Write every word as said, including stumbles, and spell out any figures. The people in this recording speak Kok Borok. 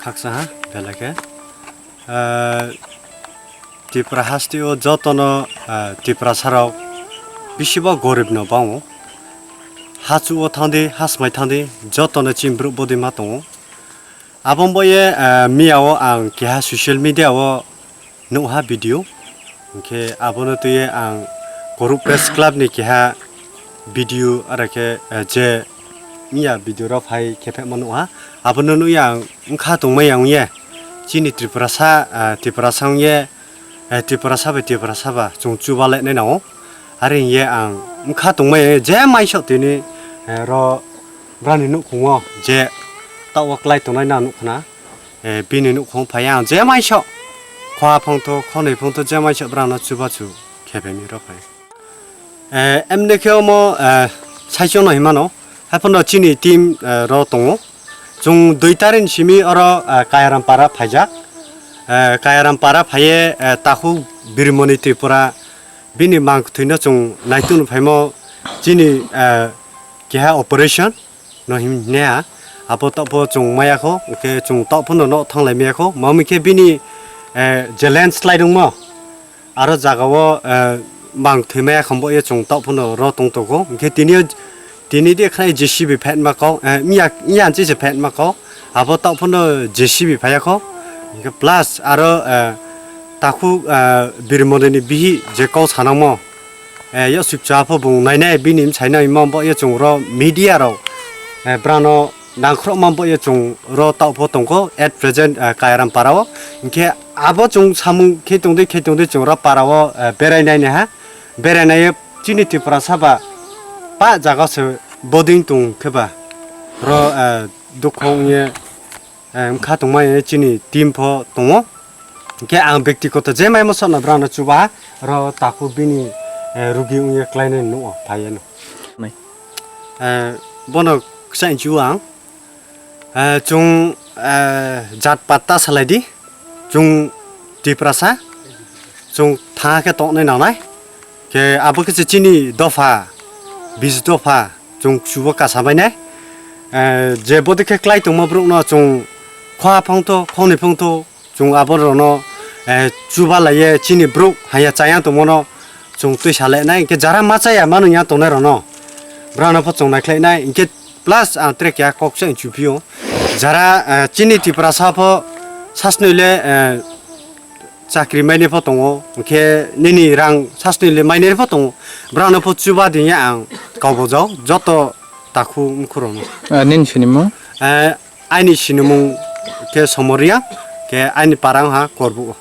Khaksa ha, belai khe. Ah, Tripura haste o jotono, ah, Tiprasa rok bisiba gorib no bango. Hachu o thangdi, hasmai thangdi, jotono chini brouh bodi ma tongo. Aboni bo ye, ah, miya o ang keha social media o nukha video. Hwnkhe abono twiwi ang Koruk Press Club ni keha video, aro khe, eh, je miya video rok phai khe phai ma nukha. Abono nukya ang wngkha tongmaya wngye. Chini Tiprasa, ah, Tiprasa wngye, eh, Tiprasa bai Tiprasa ba chwng chuba lainai nango. Are hwngye ang wngkha tongmaya je maisok tini, eh, ro brani nukhungo je taoh o klai tongnai na nukkhna. Eh, bini nukhung phai ang je maisok. Khwa phangtho, khonwi phangtho je maisok brano chubachu khe phaimani rw phai. Eh, emne khe omo, eh, saichung no hinmano. Haiphano chini team, eh, ro tongo. Chwng dui tarin simi oro, eh, Kayaram para phaijak. Eh, Kayaram para phaiye, eh, takhuk Birmoni Tripura bini mangthwino chwng naitugno phaimo chini, eh, keha operation no him-, himya. Abo tokpho chwng maya kho, hwnkhe chwng tokphano no thanglai maya kho. Mamwi khe bini, eh, je landslide wngmo, aro jagao, eh, mang thwi maya kho, bo ye chwng tokphano ro tong tong kho. Hwnkhe tini, tini de khnai J C B phet ma kho, eh, miya, miya anchi se phet ma kho. Abo tokphano J C B phaiya kho. Hwnkhe plus aro, eh, takhuk, eh, Birmoni ni bihi je kok sanangmo, eh, yosik cha pho bung nainai bini bwsai no himo bo ye chwng ro media rok, eh, brano nangkhrokma bo ye chwng ro taoh pho tongkho at present, eh, Kayaram para o. Hwnkhe abo chwng samung khe tongdi khe tongdi chwng ro para o, eh, berai nai ha. Berai nai chini Tiprasa ba pa jaga se boding tong khe ba ro, eh, dukho wngye. Eh, wngkha tongmani chini team pho tongo. Hwnkhe ang byaktigoto je mai mosokno brano chubaha, oro takhuk bini, eh, rugi wngya klainani nukgo, phaiya no. Nai. Eh, bono kisa inchu ang. Eh, chwng, eh, jat pat ta salai di. Chwng Tiprasa. Chwng thangha khe toknai nangnai. Khe abo khe se chini dopha, bis dopha. Chwng chubo kasa bainai. Eh, je bodi khe klai tongma borokno chwng khwa phangtho, khonwi phangtho, chwng aborokno, eh, chuba laiye chini borok haya chaya tongmano chwng twi salenai. Hwnkhe jara ma chaya mano ya tongnai rokno, borokno pho chwng naikhlainai. Hwnkhe plus ang tere keha kok se chupio. Jara, eh, chini Tiprasa pho sasnoi le, eh, chakri mainai pho tongo, hwnkhe nini rang sasnoi le mainai pho tongo, borokno pho chuba diya ang kau bojao joto takhuk mukhukrokno. Ah, nini sinimung? Eh, aini sinimung khe Somoriya, khe aini para wngkha Korbuk.